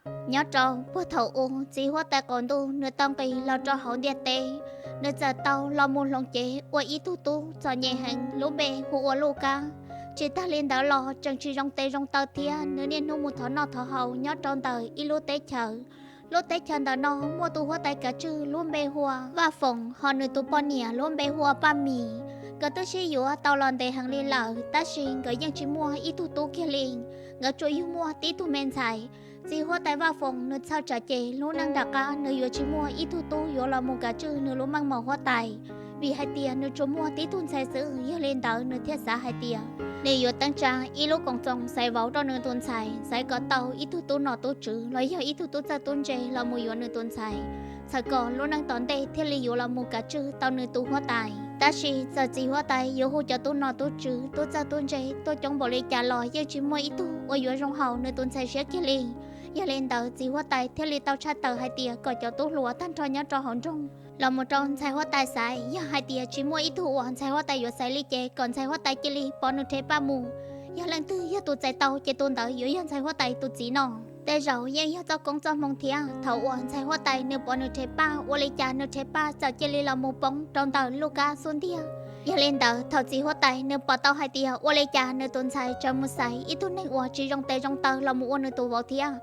Nyob rau puag thaum ub, txiv huab tais qaum ntuj nws tau nqis los rau hauv ntiaj teb, nws txawm tau los mus hloov cev ua ib tug tub txom nyem heev lub npe hu ua Lub Kab. Tsis tag li ntawd los tseem tsis zoo tes zoo taw thiab, nws niaj hnub mus thov noj thov haus nyob rau ntawm ib lub teb chaws. Lub teb chaws ntawm no muaj tus huab tais kav tswj lub npe hu ua Vaj Foom, ho nws tus poj niam lub npe hu ua Paj Mis. Nkawd twb sib yuav tau los ntev heev li lawm, tab sis nkawd yeej tsis muaj ib tug tub kiag li. Nkawd tsuas yug muaj tib tug me ntxhais. Txiv huab tais Vaj Foom nws txhawj tsam ces lub neej nram qab nws yuav tsis muaj ib tug tub yuav los mus kav tswj nws lub meej mom huab tais, vim hais tias nws tsuas muaj tib tug ntxhais xwb. Yog li ntawd nws thiaj xav hais tias nws yuav teeb tsa ib lub koom txoos xaiv vauv rau nws tus ntxhais, xaiv kom tau ib tug tub nom tub tswv los yog ib tug tub txawj tub ntse los mus yuav nws tus ntxhais, txhawm kom lub neej tom ntej thiaj li yuav los mus kav tswj tau nws tus huab tais. Tab sis txawm txiv huab tais yuav hu cov tub nom tub tswv, tub txawj tub ntse tuaj coob npaum li cas los yeej tsis muaj ib tug uas yuav zoo haum nws tus ntxhais siab kiag li. Yog li ntawd txiv huab tais thiaj li tau tshaj tawm hais tias kom cov tub hluas tag nrho nyob rau hauv nroog los mus rau ntxhais huab tais xaiv. Yog hais tias tsis muaj ib tug uas ntxhais huab tais yuav xaiv li ces kom ntxhais huab tais cia li pov nws rhe paj mus. Yog leej twg yog tus txais tau ces tus ntawd yuav yog ntxhais huab tais tus txiv no. Tej zaum yeej yog txoj koob txoj hmoo thiab, thaum uas ntxhais huab tais nws pov nws rhe paj, ua li cas nws rhe paj txawm cia li los mus poob rau ntawm Lub Kab xub ntiag. Yog li ntawd thaum txiv huab tais nws pom tau hais tias ua li cas nws tus ntxhais tseem mus xaiv ib tug neeg uas tsis zoo tes zoo taw los mus ua nws tus vauv thiab,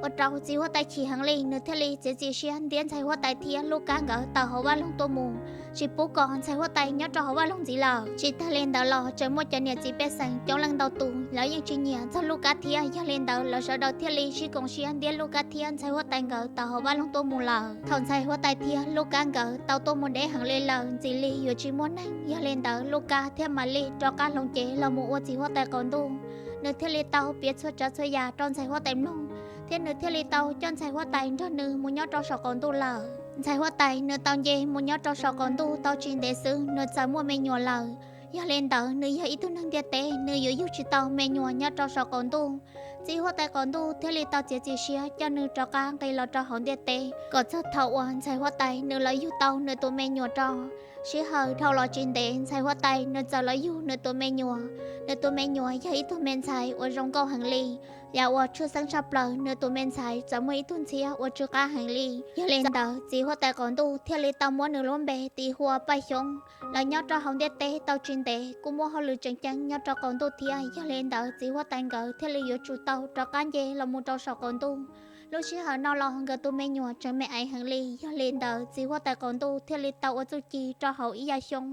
ua rau txiv huab tais chim heev li, nws thiaj li txiav txim siab ntiab ntxhais huab tais thiab Lub Kab nkawd tawm hauv vaj loog tuaj mus, tsis pub kom ntxhais huab tais nyob rau hauv vaj loog ntxiv lawm. Tsis tag li ntawd los tseem muaj cov niam txiv pej xeem coob leej ntau tus, lawv yeej tsis nyiam txog Lub Kab thiab. Yog li ntawd lawv sawv daws thiaj li sib koom siab ntiab Lub Kab thiab ntxhais huab tais nkawd tawm hauv vaj loog tuaj mus lawm. Thaum ntxhais huab tais thiab Lub Kab nkawd tau tuaj mus deb heev li lawm, ntxim li yuav tsis muaj neeg. Yog li ntawd Lub Kab thiaj mam li rov qab hloov cev los mus ua txiv huab tais qaum ntuj. Nws thiaj li tau piav txhua tsav txhua yam rau ntxhais huab tais mloog, thiab nws thiaj li tau coj ntxhais huab tais nrog nws mus nyob rau saum qaum ntuj lawm. Ntxhais huab tais nws tau nce mus nyob rau saum qaum ntuj tau tsis ntev xwb, nws txawm muaj me nyuam lawm. Yog li ntawd nws yog ib tug neeg ntiaj teb, nws yuav yug tsis tau me nyuam nyob rau saum qaum ntuj. Txiv huab tais qaum ntuj thiaj li tau txiav txim siab coj nws rov qab nqis los rau hauv ntiaj teb, kom txog thaum uas ntxhais huab tais nws los yug tau nws tus me nyuam rau. Sij hawm dhau los tsis ntev ntxhais huab tais nws txawm los yug nws tus me nyuam. Nws tus me nyuam yog ib tug me ntxhais uas zoo nkauj heev li, yam uas tshwj xeeb tshaj plaws nws tus me ntxhais txawm muaj ib tug ntxhiab uas tsw qab heev li. Yog li ntawd txiv huab tais qaum ntuj thiaj li tau muab nws lub npe tis hu ua Paj Xyoob. Lawv nyob rau hauv ntiaj teb tau tsis ntev kuj muaj hauj lwm tseem ceeb nyob rau qaum ntuj thiab. Yog li ntawd txiv huab tais nkawd thiaj li yuav tsum tau rov qab nce los mus rau saum qaum ntuj. Lub sij hawm no los nkawd tus me nyuam tseem me aiv heev li. Yog li ntawd txiv huab tais qaum ntuj thiaj li tau ua txuj ci rau hauv ib yam xyoob,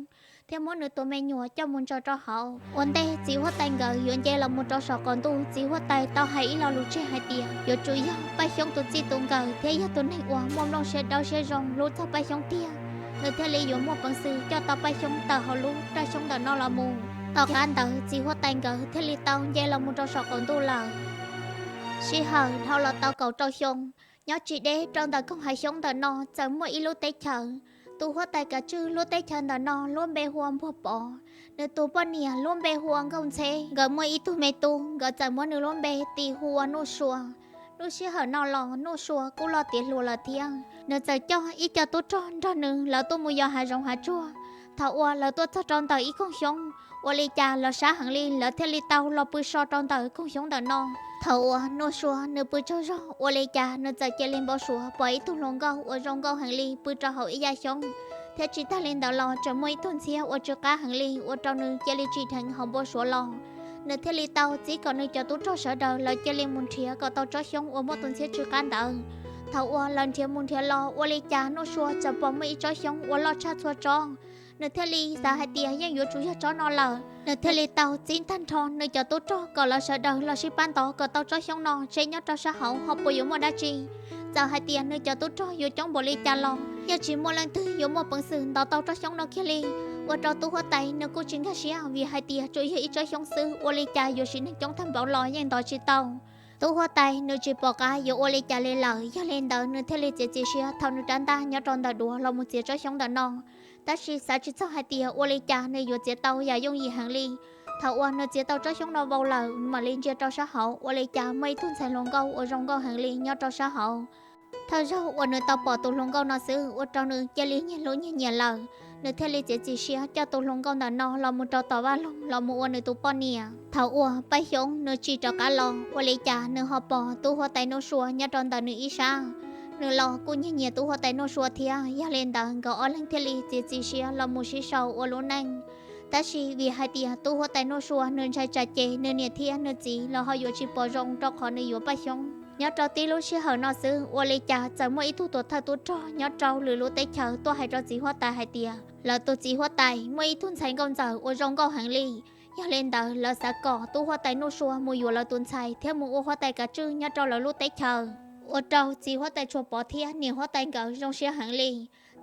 thiab muab nws tus me nyuam coj mus ntsaws rau hauv. Ua ntej txiv huab tais nkawd yuav nce los mus rau saum qaum ntuj, txiv huab tais tau hais ib lo lus tseg hais tias yuav tsum yog Paj Xyoob tus txij tus nkawm thiab yog tus neeg uas muaj nplooj siab dawb siab zoo hlub txog Paj Xyoob tiag, nws thiaj li yuav muaj peev xwm coj tau Paj Xyoob tawm hauv lub raj xyoob ntawm no los mus. Tom qab ntawd txiv huab tais nkawd thiaj li tau nce los mus rau saum qaum ntuj lawm. Sij hawm dhau los tau kaum rau xyoo, nyob tsis deb rau ntawm koog hav xyoob ntawm no txawm muaj ib lub teb chaws. Tus huab tais kav tswj lub teb chaws ntawm no lub npe hu ua Npuag Pov, nws tus poj niam lub npe hu ua Nkauj Ntxheb. Nkawd muaj ib tug me tub, nkawd txawm muab nws lub npe tis hu ua Nuj Sua. Lub sij hawm no los Nuj Sua kuj loj tiav hluas lawm thiab, nws txawm coj ib co tub rog nrog nws lawv tuaj mus yos hav zoov hav tsuag. Thaum uas lawv tuaj txog rau ntawm ib koog xyoob, ua li cas los sab heev li, lawv thiaj li tau los pw so rau ntawm koog xyoob ntawm no. Thaum uas Nuj Sua nws pw tsaug zog, ua li cas nws txawm cia li npau suav pom ib tug hluas nkauj uas zoo nkauj heev li pw rau hauv ib yam xyoob, thiab tsis tag li ntawd los tseem muaj ib tug ntxhiab uas tsw qab heev li ua rau nws cia li tsim dheev hauv npau suav los. Nws thiaj li tau txib kom nws cov tub rog sawv daws lawv cia li mus nrhiav kom tau tsob xyoob uas muaj tus ntxhiab tsw qab ntawd. Thaum uas lawv nrhiav mus nrhiav los, ua li cas Nuj Sua txawm pom muaj ib tsob xyoob uas loj tshaj txhua tsob. Nws thiaj li xav hais tias yeej yuav tsum yog tsob no lawm. Nws thiaj li tau txib tag nrho nws cov tub rog kom lawv sawv daws los sib pab ntov kom tau tsob xyoob no seb nyob rau sab hauv ho puas yuav muaj dab tsi. Txawm hais tias nws cov tub rog yuav coob npaum li cas los yeej tsis muaj leej twg yuav muaj peev xwm ntov tau tsob xyoob no kiag li. Ua rau tub huab tais nws kuj tsis nkag siab, vim hais tias tsuas yog ib tsob xyoob xwb, ua li cas yuav siv neeg coob tag npaum los yeej ntov tsis tau. Tub huab tais nws tsis pom qab yuav ua li cas li lawm, yog li ntawd nws thiaj li txiav txim siab thau nws rab ntaj nyob rau ntawm duav los mus txiav tsob xyoob ntawm no. Tab sis xav tsis txog hais tias ua li cas nws yuav txiav tau yam yooj yim heev li. Thaum uas nws txiav tau tsob xyoob no vau lawm, mam li ntsia rau sab hauv, ua li cas muaj ib tug ntxhais hluas nkauj uas zoo nkauj heev li nyob rau sab hauv. Thawj zaug uas nws tau pom tus hluas nkauj no xwb, ua rau nws cia li nyiam hlub nyiam nyiam lawm. nws thiaj li txiav txim siab coj tus hluas nkauj ntawm no los mus rau tom vaj loog los mus ua nws tus poj niam. Thaum uas Paj Xyoob nws tsim rov qab los, ua li cas nws ho pom tub huab tais Nuj Sua nyob rau ntawm nws ib sab. Nws los kuj nyiag nyiam tub huab tais Nuj Sua thiab, yog li ntawd nkawd ob leeg thiaj li txiav txim siab los mus sib sau ua lub neej. Tab sis vim hais tias tub huab tais Nuj Sua nws ntshai tsam ces nws niam thiab nws txiv los ho yuav tsis pom zoo rau qhov nws yuav Paj Xyoob. Nyob rau tib lub sij hawm no xwb, ua li cas txawm muaj ib tug tuam thawj tub rog nyob rau lwm lub teb chaws tuaj hais rau txiv huab tais hais tias lawv tus txiv huab tais muaj ib tug ntxhais nkauj ntxawm uas zoo nkauj heev li. Yog li ntawd lawv xav kom tub huab tais Nuj Sua mus yuav lawv tus ntxhais thiab mus ua huab tais kav tswj nyob rau lawv lub teb chaws, ua rau txiv huab tais Tshuas Pov thiab niam huab tais nkawd zoo siab heev li.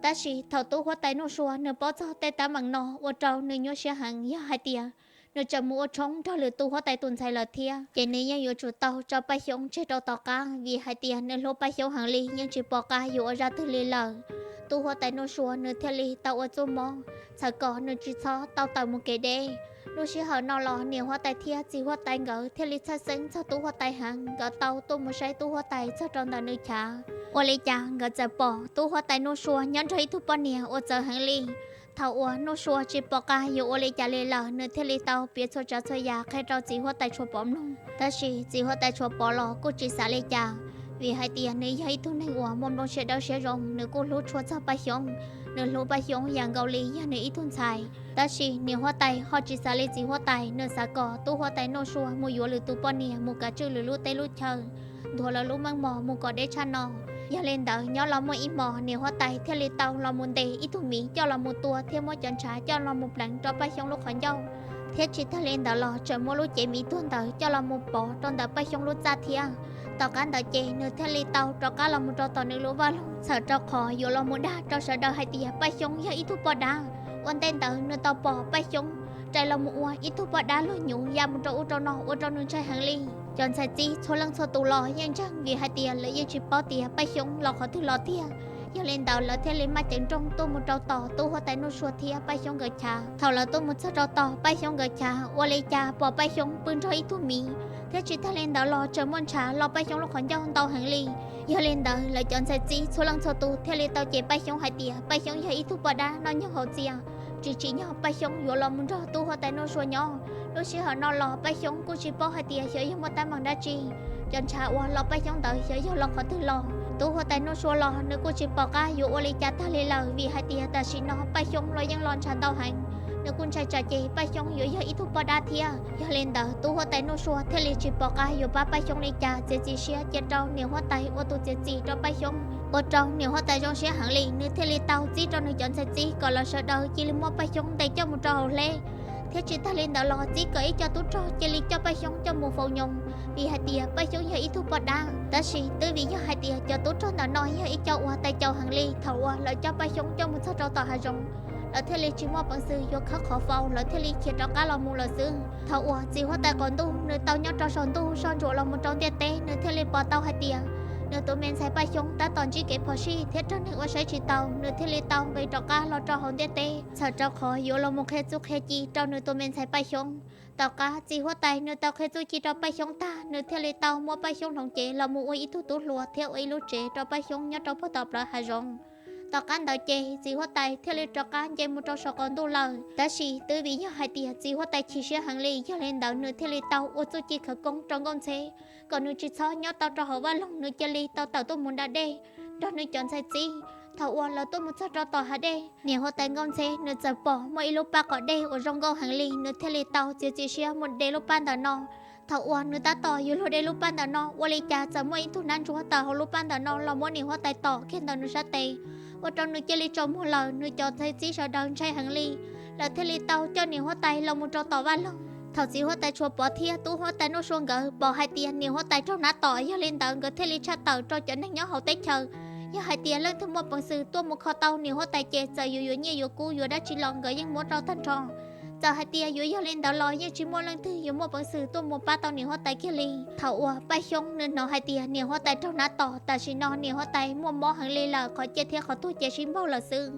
Tab sis thaum tub huab tais Nuj Sua nws paub txog tej teeb meem no, ua rau nws nyuaj siab heev, yog hais tias nws tseem mus ua tshoob nrog lwm tus huab tais tus ntxhais lawm thiab, ces nws yeej yuav tsum tau tso Paj Xyoob tseg rau tom qab, vim hais tias nws hlub Paj Xyoob heev li, yeej tsis pom qab yuav ua zaj twg li lawm. Tub huab tais Nuj Sua nws thiaj li tau ua txuj mob, txhawm kom nws tsis txhob tau tawm mus kev deb. Lub sij hawm no los niam huab tais thiab txiv huab tais nkawd thiaj li txhawj xeeb txog tub huab tais heev, nkawd tau tuaj mus saib tub huab tais txog rau ntawm nws chav. Ua li cas nkawd txawm pom tub huab tais Nuj Sua nyob nrog ib tug poj niam uas txawv heev li. Thaum uas Nuj Sua tsis pom qab yuav ua li cas li lawm, nws thiaj li tau piav txhua tsav txhua yam qhia rau txiv huab tais Tshuas Pov mloog. Tab sis txiv huab tais Tshuas Pov los kuj tsis xav li cas, vim hais tias nws yog ib tug neeg uas muaj nplooj siab dawb siab zoo, nws kuj hlub tshua txog Paj Xyoob, nws hlub Paj Xyoob yam nkaus li yog nws ib tug ntxhais. Tab sis niam huab tais ho tsis xav li txiv huab tais, nws xav kom tub huab tais Nuj Sua mus yuav lwm tus poj niam mus kav tswj lwm lub teb lub chaw, ntuas lawv lub meej mom mus kom deb tshaj no. Yog li ntawd nyob los muaj ib hmos niam huab tais thiaj li tau los mus ntes ib tug miv coj los mus tua thiab muab cov ntshav coj los mus pleev rau Paj Xyoob lub qhov ncauj. Thiab tsis tag li ntawd los tseem muab lub cev miv tuag ntawd coj los mus pov rau ntawm Paj Xyoob lub txaj thiab. Tom qab ntawd ces nws thiaj li tau rov qab los mus rau tom nws lub vaj loog, txhawm rau qhov yuav los mus dag rau sawv daws hais tias Paj Xyoob yog ib tug poj dab. Ua ntej ntawd nws tau pom Paj Xyoob rais los mus ua ib tug poj dab luag nyuv ya mus rau ub rau no, ua rau nws ntshai heev li. Cov ntxhais txib txhua leej txhua tus los yeej ntseeg, vim hais tias lawv yeej tsis paub tias Paj Xyoob los qhov twg los tiag. Yog li ntawd lawv thiaj li maj ceev nrooj tuaj mus rau tom tub huab tais Nuj Sua thiab Paj Xyoob nkawd chav. Thaum lawv tuaj mus txog rau tom Paj Xyoob nkawd chav, ua li cas pom Paj Xyoob pw nrog ib tug miv, thiab tsis tag li ntawd los tseem muaj ntshav lo Paj Xyoob lub qhov ncauj ntau heev li. Yog li ntawd lawv cov ntxhais txib txhua leej txhua tus thiaj li tau cem Paj Xyoob hais tias Paj Xyoob yog ib tug poj dab noj nyoog haus txias, tsis tsim nyog Paj Xyoob yuav los mus nrog tub huab tais Nuj Sua nyob. Lub sij hawm no los Paj Xyoob kuj tsis paub hais tias xyov yog muaj teeb meem dab tsi, cov ntshav uas lo Paj Xyoob ntawd xyov yog los qhov twg los. Tub huab tais Nuj Sua los nws kuj tsis pom qab yuav ua li cas tag li lawm, vim hais tias tam sim no Paj Xyoob los yeej lo ntshav ntau heev, nws kuj ntshai tsam ces Paj Xyoob yuav yog ib tug poj dab thiab. Yog li ntawd tub huab tais Nuj Sua thiaj li tsis pom qab yuav pab Paj Xyoob li cas, txiav txim siab cia rau niam huab tais ua tus txiav txim rau Paj Xyoob. Ua rau niam huab tais zoo siab heev li, nws thiaj li tau txib rau nws cov ntxhais txib kom lawv sawv daws cia li muab Paj Xyoob ntes coj mus rau hauv hleb, thiab tsis tag li ntawd los txib kom ib co tub rog cia li coj Paj Xyoob coj mus faus nyoos, vim hais tias Paj Xyoob yog ib tug poj dab. Tab sis twb vim yog hais tias cov tub rog ntawm no yog ib co uas tais caus heev li, thaum uas lawv coj Paj Xyoob coj mus txog rau tom hav zoov, lawv thiaj li tsis muaj peev xwm yuav khawb qhov faus, lawv thiaj li khiav rov qab los mus lawm xwb. Thaum uas txiv huab tais qaum ntuj nws tau nyob rau saum ntuj soj ntsuam los mus rau ntiaj teb, nws thiaj li pom tau hais tias nws tus me ntxhais Paj Xyoob tab tom ntsib kev phom sij thiab raug neeg ua saib tsis taus, nws thiaj li tau nqis rov qab los rau hauv ntiaj teb, txhawm rau qhov yuav los mus qhia txuj qhia ci rau nws tus me ntxhais Paj Xyoob. Tom qab txiv huab tais nws tau qhia txuj ci rau Paj Xyoob tag, nws thiaj li tau muab Paj Xyoob hloov cev los mus ua ib tug tub hluas thiab ua ib lub tsev rau Paj Xyoob nyob rau puag tom plawv hav zoov. Tom qab ntawd ces txiv huab tais thiaj li rov qab nce mus rau saum qaum ntuj lawm. Tab sis twb vim yog hais tias txiv huab tais chim siab heev li, yog li ntawd nws thiaj li tau ua txuj ci khawv koob rau Nkauj Ntxheb, kom nws tsis txhob nyob tau rau hauv vaj loog, nws cia li tau tawm tuaj mus da dej nrog nws cov ntxhais txib. Thaum uas lawv tuaj mus txog rau tom hav dej, niam huab tais Nkauj Ntxheb nws txawm pom muaj ib lub paj qos dej uas zoo nkauj heev li, nws thiaj li tau txiav txim siab mus de lub paj ntawm no. Thaum uas nws tab tom yuav luag de lub paj ntawm no, ua li cas txawm muaj ib tug nab ntsuab tawm hauv lub paj ntawm no los muab niam huab tais tom kiag ntawm nws sab tes, ua rau nws cia li tsaus muag lawm. Nws cov ntxhais txib sawv daws ntshai heev li, lawv thiaj li tau coj niam huab tais los mus rau tom vaj loog. Thaum txiv huab tais Tshuas Pov thiab tub huab tais Nuj Sua nkawd pom hais tias niam huab tais raug nab tom, yog li ntawd nkawd thiaj li tshaj tawm rau cov neeg nyob hauv teb chaws. Yog hais tias leej twg muaj peev xwm tuaj mus kho tau niam huab tais ces txawm yuav yuav nyiaj yuav kub yuav dab tsi los nkawd yeej muab rau tag nrho. Txawm hais tias yuav yog li ntawd los yeej tsis muaj leej twg yuav muaj peev xwm tuaj mus pab tau niam huab tais kiag li. Thaum uas Paj Xyoob nws hnov hais tias niam huab tais raug nab tom, tam sim no niam huab tais muaj mob heev li lawm, qhov ciaj thiab qhov tuag ces sib npaug lawm xwb,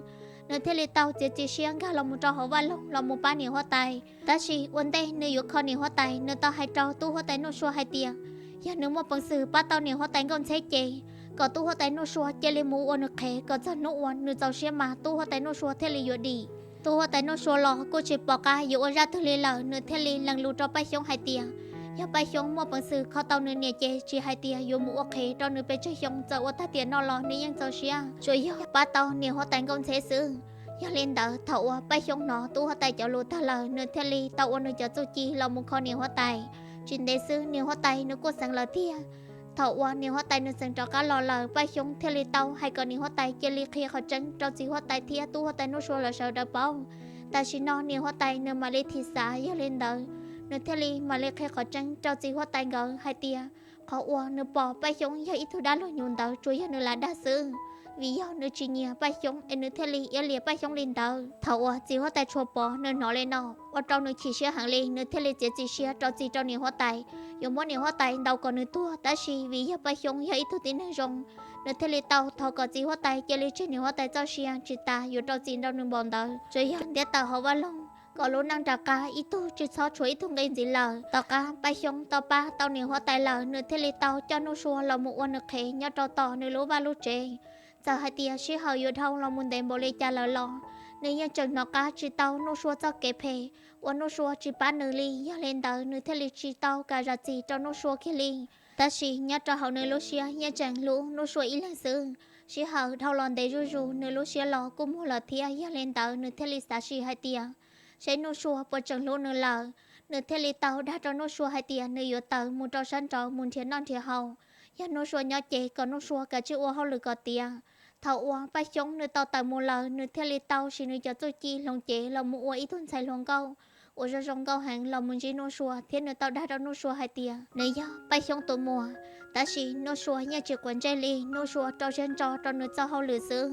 nws thiaj li tau txiav txim siab nkag los mus rau hauv vaj loog los mus pab niam huab tais. Tab sis ua ntej nws yuav kho niam huab tais, nws tau hais rau tub huab tais Nuj Sua hais tias yog nws muaj peev xwm pab tau niam huab tais Nkauj Ntxheb ces kom tub huab tais Nuj Sua cia li mus ua nws qhev kom txog hnub uas nws txaus siab mas tub huab tais Nuj Sua thiaj li yuav dim. Tub huab tais Nuj Sua los kuj tsis pom qab yuav ua zaj twg li lawm, nws thiaj li lees lus rau Paj Xyoob hais tias yog Paj Xyoob muaj peev xwm kho tau nws niam ces tsis hais tias yuav mus ua qhev rau nws pes tsawg xyoo, txawm ua tag tiam no los nws yeej txaus siab, tsuas yog pab tau niam huab tais Nkauj Ntxheb xwb. Yog li ntawd thaum uas Paj Xyoob hnov tub huab tais cov lus tag lawm, nws thiaj li tau ua nws cov txuj ci los mus kho niam huab tais. Tsis ntev xwb niam huab tais nws kuj xeev lawm thiab. Thaum uas niam huab tais nws xeev rov qab los lawm, Paj Xyoob thiaj li tau hais kom niam huab tais cia li qhia qhov tseeb rau txiv huab tais thiab tub huab tais Nuj Sua lawv sawv daws paub. Tam sim no niam huab tais nws mam li thim xav, yog li ntawd nws thiaj li mam li qhia qhov tseeb rau txiv huab tais nkawd hais tias qhov uas nws pom Paj Xyoob yog ib tug dab luag nyuv ntawd tsuas yog nws lam dag xwb, vim yog nws tsis nyiam Paj Xyoob es nws thiaj li iab liam Paj Xyoob li ntawd. Thaum uas txiv huab tais Tshuas Pov nws hnov li no, ua rau nws chim siab heev li, nws thiaj li txiav txim siab rau txim rau niam huab tais, yuav muab niam huab tais ntaus kom nws tuag. Tab sis vim yog Paj Xyoob yog ib tug tib neeg zoo, nws thiaj li tau thov kom txiv huab tais cia li tseg niam huab tais txoj sia, tsis tas yuav rau txim rau nws npaum ntawd, tsuas yog ntiab tawm hauv vaj loog kom lub neej rov qab ib tug tsis txhob tshuav ib tug nqi ntxiv lawm. Tom qab Paj Xyoob tau pab tau niam huab tais lawm, nws thiaj li tau coj Nuj Sua los mus ua nws qhev nyob rau tom nws lub vaj lub tsev. Txawm hais tias sij hawm yuav dhau los mus ntev npaum li cas lawm los nws yeej tseem hnov qab tsis tau Nuj Sua txoj kev phem uas Nuj Sua tsis pab nws li. Yog li ntawd nws thiaj li tsis tau kam zam txim rau Nuj Sua kiag li. Tab sis nyob rau hauv nws lub siab yeej tseem hlub Nuj Sua ib leeg xwb. Sij hawm dhau los ntev zuj zus, nws lub siab los kuj muag lawm thiab. Yog li ntawd nws thiaj li xav sim hais tias seb Nuj Sua puas tseem hlub nws lawm. Nws thiaj li tau dag rau Nuj Sua hais tias nws yuav tawm mus rau sab nraud mus nrhiav noj nrhiav haus, yog Nuj Sua nyob ces kom Nuj Sua kav tsij ua hauj lwm kom tiav. Thaum uas Paj Xyoob nws tau tawm mus lawm, nws thiaj li tau siv nws cov txuj ci hloov cev los mus ua ib tug ntxhais hluas nkauj uas zoo zoo nkauj heev los mus ntsib Nuj Sua, thiab nws tau dag rau Nuj Sua hais tias nws yog Paj Xyoob tus muam. Tab sis Nuj Sua yeej tsis quav ntsej li, Nuj Sua rau siab ntso rau nws txoj hauj lwm xwb,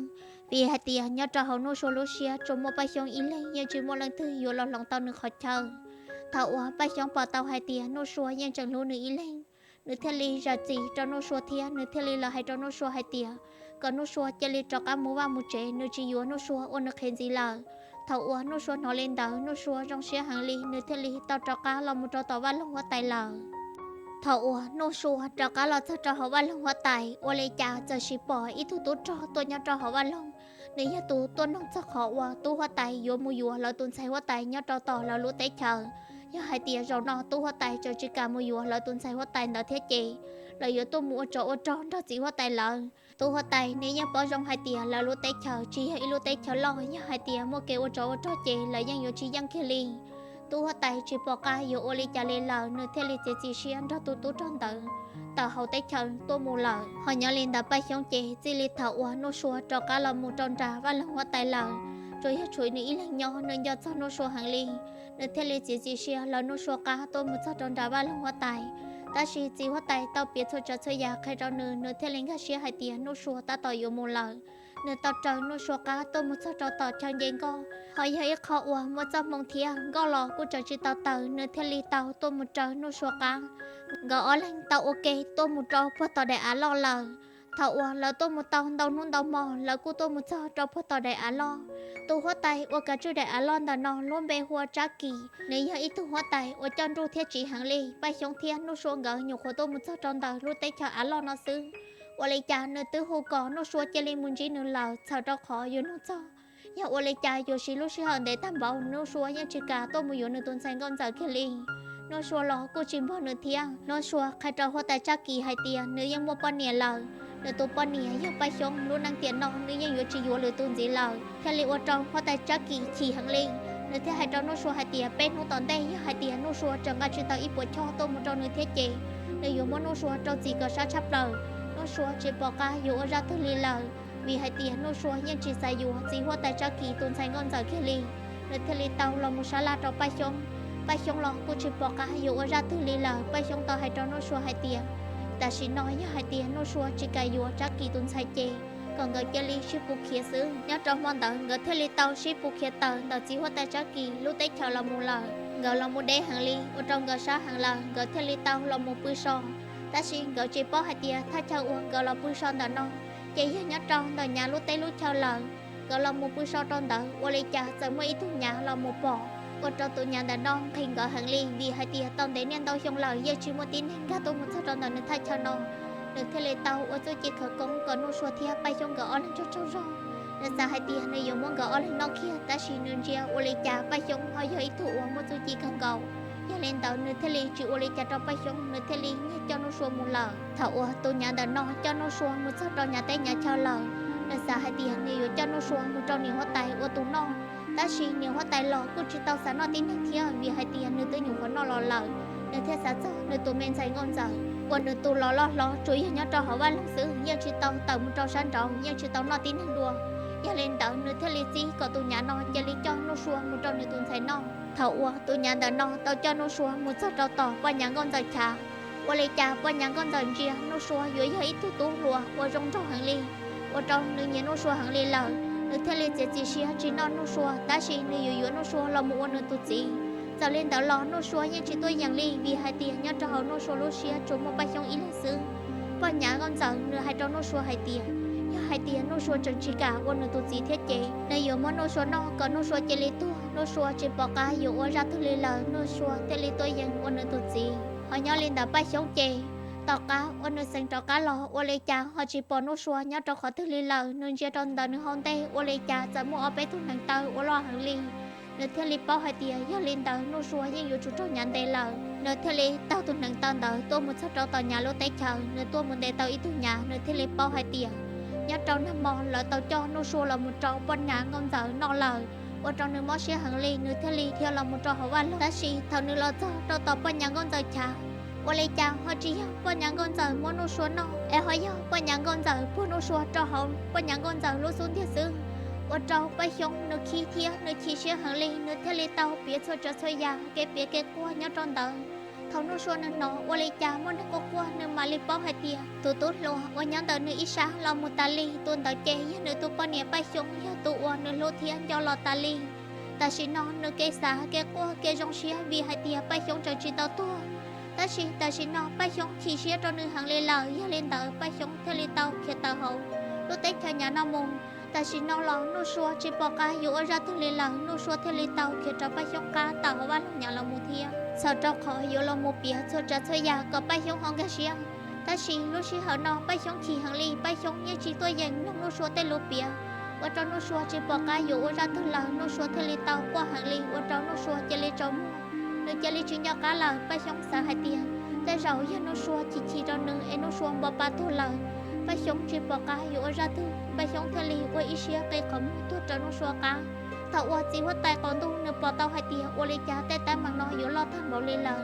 vim hais tias nyob rau hauv Nuj Sua lub siab tsuas muaj Paj Xyoob ib leeg, yeej tsis muaj leej twg yuav los hloov tau nws qhov chaw. Thaum uas Paj Xyoob pom tau hais tias Nuj Sua yeej tseem hlub nws ib leeg, nws thiaj li zam txim rau Nuj Sua thiab nws thiaj li los hais rau Nuj Sua hais tias kom Nuj Sua cia li rov qab mus vaj mus tsev, nws tsis yuav Nuj Sua ua nws qhev ntxiv lawm. Thaum uas Nuj Sua hnov li ntawd, Nuj Sua zoo siab heev li, nws thiaj li tau rov qab los mus rau tom vaj loog huab tais lawm. Thaum uas Nuj Sua rov qab los txog rau hauv vaj loog huab tais, ua li cas txawm sis pom ib tug tub rog tuaj nyob rau hauv vaj loog. Nws yog tus tuaj noog txog qhov uas tub huab tais yuav mus yuav lawv tus ntxhais huab tais nyob rau tom lawv lub teb chaws. Yog hais tias zaum no tub huab tais tseem tsis kam mus yuav lawv tus ntxhais huab tais ntawd thiab ces lawv yuav tuaj mus ua tsov ua rog nrog txiv huab tais lawv. Tub huab tais nws yeej paub zoo hais tias lawv lub teb chaws tsis yog ib lub teb chaws loj, yog hais tias muaj kev ua tsov ua rog ces lawv yeej yuav tsis yeej kiag li. Tub huab tais tsis pom qab yuav ua li cas li lawm, nws thiaj li txiav txim siab nrog tus tub rog ntawd tawm hauv teb chaws tuaj mus lawm. Ho nyob li ntawd Paj Xyoob ces txij li thaum uas Nuj Sua rov qab los mus rau nram vaj loog huab tais lawm, tsuas yog tshuav nws ib leeg nyob, nws nco txog Nuj Sua heev li. Nws thiaj li txiav txim siab lawv Nuj Sua qab tuaj mus txog rau nram vaj loog huab tais. Tab sis txiv huab tais tau piav txhua tsav txhua yam qhia rau nws, nws thiaj li nkag siab hais tias Nuj Sua tab tom yuav mus lawm. Nws tau raws Nuj Sua qab tuaj mus txog rau tom chaw nce nkoj, ho yog ib qho uas muaj txoj hmoo thiab, nkoj los kuj tseem tsis tau taws, nws thiaj li tau tuaj mus raws Nuj Sua qab. Nkawd ob leeg tau ua ke tuaj mus rau puag tom daim av loj lawm. Thaum uas lawv tuaj mus tau ntau hnub ntau hmo, lawv kuj tuaj mus txog rau puag tom daim av loj. Tus huab tais uas kav tswj daim av loj ntawm no lub npe hu ua Tsab Kis, nws yog ib tug huab tais uas coj nruj thiab tsiv heev li. Paj Xyoob thiab Nuj Sua nkawd nyuam qhuav tuaj mus txog rau ntawm lub teb chaws av loj no xwb, ua li cas nws twb hu kom Nuj Sua cia li mus ntsib nws lawm, txhawm rau qhov yuav nug txog yog ua li cas yuav siv lub sij hawm ntev tag npaum Nuj Sua yeej tsis kam tuaj mus yuav nws tus ntxhais nkauj ntxawm kiag li. Nuj Sua los kuj tsis npog nws thiab. Nuj Sua qhia rau huab tais Tsab Kis hais tias nws yeej muaj poj niam lawm, nws tus poj niam yog Paj Xyoob, lub neej tiam no nws yeej yuav tsis yuav lwm tus ntxiv lawm. Thiaj li ua rau huab tais Tsab Kis chim heev li, nws thiaj hais rau Nuj Sua hais tias peb hnub tom ntej yog hais tias Nuj Sua tseem nqa tsis tau ib puas choj tuaj mus rau nws thiab ces nws yuav muab Nuj Sua rau txim kom sab tshaj plaws. Nuj Sua tsis pom qab yuav ua zaj twg li lawm, vim hais tias Nuj Sua yeej tsis xav yuav txiv huab tais Tsab Kis tus ntxhais nkauj ntxawm kiag li. Nws thiaj li tau los mus sab laj rau Paj Xyoob. Paj Xyoob los kuj tsis pom qab yuav ua zaj twg li lawm, Paj Xyoob tau hais rau Nuj Sua hais tias tam sim no yog hais tias Nuj Sua tsis kam yuav Tsab Kis tus ntxhais ces kom nkawd cia li sib pus khiav xwb. Nyob rau hmo ntawd nkawd thiaj li tau sib pus khiav tawm ntawm txiv huab tais Tsab Kis lub teb chaws los mus lawm. Nkawd los mus deb heev li, ua rau nkawd sab heev lawm, nkawd thiaj li tau los mus pw so. Tab sis nkawd tsis paub hais tias thaj chaw uas nkawd los pw so ntawm no ces yog nyob rau ntawm Nyav lub teb lub chaw lawm. Nkawd los mus pw so rau ntawd, ua li cas txawm muaj ib tug Nyav los mus pom, ua rau tus Nyav ntawm no nqhis nkawd heev li, vim hais tias tau ntev niaj ntau xyoo lawm yeej tsis muaj tib neeg nkag tuaj mus txog rau ntawm nws thaj chaw no. Nws thiaj li tau ua txuj ci khawv koob kom Nuj Sua thiab Paj Xyoob nkawd ob leeg tsaug tsaug zog. Nws xav hais tias nws yuav muab nkawd ob leeg noj kiag, tab sis nws ntsia ua li cas Paj Xyoob ho yog ib tug uas muaj txuj ci kawg nkaus. Yog li ntawd nws thiaj li tsis ua li cas rau Paj Xyoob, nws thiaj li nyiag coj Nuj Sua mus lawm. Thaum uas tus nyav ntawm no coj Nuj Sua mus txog rau nyav teb nyav chaw lawm, nws xav hais tias nws yuav coj Nuj Sua mus rau niam huab tais ua tus noj. Tab sis niam huab tais los kuj tsis tau xav noj tib neeg thiab, vim hais tias nws twb nyuam qhuav noj los lawm. Nws thiaj xav txog nws tus me ntxhais Nkauj Ntxawm uas nws tus los loj hlob tsuas yog nyob rau hauv vaj loog xwb, yeej tsis tau tawm mus rau sab nraud, yeej tsis tau noj tib neeg dua. Yog li ntawd nws thiaj li txib kom tus nyav no cia li coj Nuj Sua mus rau nws tus ntxhais noj. Thaum uas tus nyav ntawm no tau coj Nuj Sua mus txog rau tom poj nyav Nkauj Ntxawm chav, ua li cas poj nyav Nkauj Ntxawm ntsia Nuj Sua yuav yog ib tug tub hluas uas zoo nraug heev li, ua rau nws nyiam Nuj Sua heev li lawm. Nws thiaj li txiav txim siab tsis noj Nuj Sua, tab sis nws yuav yuav Nuj Sua los mus ua nws tus txiv. Txawm li ntawd los Nuj Sua yeej tsis tuaj yeem li, vim hais tias nyob rau hauv Nuj Sua lub siab tsuas muaj Paj Xyoob ib leeg xwb. Poj nyav Nkauj Ntxawm nws hais rau Nuj Sua hais tias, yog hais tias Nuj Sua tseem tsis kam ua nws tus txiv thiab ces nws yuav muab Nuj Sua noj kom Nuj Sua cia li tuag. Nuj Sua tsis pom qab yuav ua zaj twg li lawm, Nuj Sua thiaj li tuaj yeem ua nws tus txiv. Ho nyob li ntawd Paj Xyoob ces tom qab uas nws xeev rov qab los, ua li cas ho tsis pom Nuj Sua nyob rau qhov twg li lawm. Nws ntsia rau ntawm nws hauv ntej, ua li cas txawm muaj ob peb tug hneev taw uas loj heev li. Nws thiaj li paub hais tias yog li ntawd Nuj Sua yeej yuav tsum raug nyav ntes lawm. Nws thiaj li taug tus hneev taw ntawd tuaj mus txog rau tom nyav lub teb chaws. Nws tuaj mus ntes tau ib tug nyav, nws thiaj li paub hais tias nyob rau nag hmo lawv tau coj Nuj Sua los mus rau poj nyav Nkauj Ntxawm noj lawm, ua rau nws mob siab heev li. Nws thiaj li dhia los mus rau hauv vaj loog. Tab sis thaum nws los txog rau tom poj nyav Nkauj Ntxawm chav, ua li cas ho tsis yog poj nyav Nkauj Ntxawm muab Nuj Sua noj, es ho yog poj nyav Nkauj Ntxawm puag Nuj Sua rau hauv poj nyav Nkauj Ntxawm lub xub ntiag xwb, ua rau Paj Xyoob nws khib thiab nws chim siab heev li. Nws thiaj li tau piav txhua tsav txhua yam kev piav kev quaj nyob rau ntawd. Thaum Nuj Sua nws hnov ua li cas muaj neeg quaj quaj, nws mam li paub hais tias tus tub hluas uas nyob ntawm nws ib sab los mus tas li, tus ntawd ces yog nws tus poj niam Paj Xyoob, yog tus uas nws hlub thiab nco los tas li. Tam sim no nws kev xav kev quaj kev zoo siab vim hais tias Paj Xyoob tseem tsis tau tuag. Tab sis tam sim no Paj Xyoob chim siab rau nws heev li lawm, yog li ntawd Paj Xyoob thiaj li tau khiav tawm hauv lub teb chaws nyav no mus. Tam sim no los Nuj Sua tsis pom qab yuav ua zaj twg li lawm, Nuj Sua thiaj li tau khiav rau Paj Xyoob qab tawm hauv vaj loog nyav los mus thiab. Txhawm rau qhov yuav los mus piav txhua tsav txhua yam kom Paj Xyoob ho nkag siab, tab sis lub sij hawm no Paj Xyoob chim heev li, Paj Xyoob yeej tsis tuaj yeem mloog Nuj Sua tej lus piav, ua rau Nuj Sua tsis pom qab yuav ua zaj twg lawm. Nuj Sua thiaj li tau quaj heev li, ua rau Nuj Sua cia li tsaus muag. Nws cia li tsis nco qab lawm. Paj Xyoob xav hais tias tej zaum yog Nuj Sua chim chim rau nws es Nuj Sua npau pa tuag lawm. Paj Xyoob tsis pom qab yuav ua zaj twg, Paj Xyoob thiaj li ua ib siab qi qhov muag tuag rau Nuj Sua qab. Thaum uas txiv huab tais qaum ntuj nws pom tau hais tias ua li cas tej teeb meem no yuav loj tag npaum li lawm,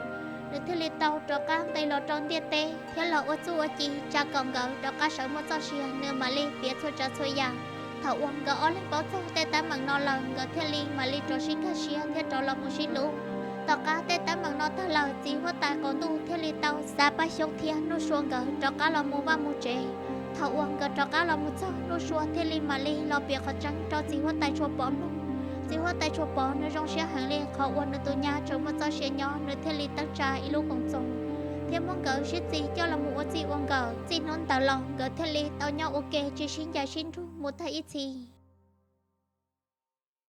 nws thiaj li tau rov qab nqis los rau ntiaj teb thiab los ua txuj ua ci tsa kom nkawd rov qab sawv muaj txoj sia, nws mam li piav txhua tsav txhua yam. Thaum uas nkawd ob leeg paub txog tej teeb meem no lawm, nkawd thiaj li mam li rov sib nkag siab thiab rov los mus sib hlub. Tom qab tej teeb meem no tag lawm, txiv huab tais qaum ntuj thiaj li tau xa Paj Xyoob thiab Nuj Sua nkawd rov qab los mus vaj mus tsev. Thaum uas nkawd rov qab los mus txog, Nuj Sua thiaj li mam li los piav qhov tseeb rau txiv huab tais Tshua Pov mloog. Txiv huab tais Tshua Pov nws zoo siab heev li qhov uas nws tus nyab tseem muaj txoj sia nyob, nws thiaj li teeb tsa ib lub koom txoos thiab muab nkawd sib txis coj los mus ua txij ua nkawm. Txij hnub ntawd los nkawd thiaj li tau nyob ua ke tsis sib ncaim sib nrug mus tag ib txhis.